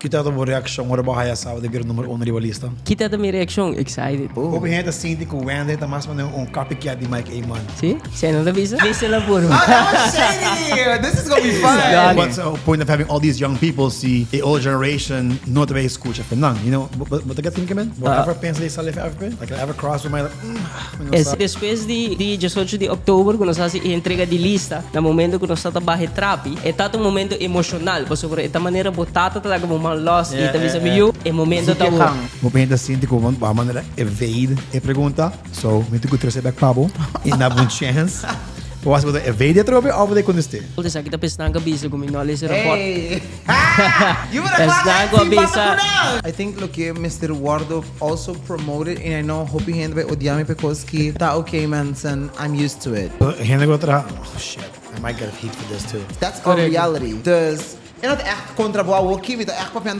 Ki ta bo reakshon ora bo haya sa bo ta bira number uno riba lista? Ki ta mi reakshon? Excited. Hopi hende ta sinti ku Wendy ta mas manera un copycat di Mike Eman. Si? Si no ta bisa? Bisa la purba. Oh, that was shady! This is gonna be fun! What's the point of having all these young people si e old generation no ta bay skucha for nan? You know, bo ta get thinking man? Bo ever pensa di sali for avp? Like ever cross your mind like, mi no sa. Despues di 18 di oktober ku nos hasi e entrega di lista, na momento ku nos ta ta baha e trapi, e ta ta un momento emoshonal pasobra e ta manera bo tata ta laga bo man lòs i ta bisa mi yu, e momento ta bo. Bo hende ta sinti ku bo a manera evade e pregunta, so mi tin ku trese bèk pa bo i na bo un chèns pa wak si bo ta evade atrobe òf bo ta kontest'é. Esaki ta pa esnan ku a bisa ku mi no a lesa e rapòrt. You better clap Esnan ku a bisa. I think loke mester wordo also promoted and I know hopi hende bay odia mi because ki ta okay mensen, I'm used to it. Hende ku a traha, oh shit, I might get heat for this too. That's our reality. Dus e no ta echt kontra bo awoki, mi ta echt papiando.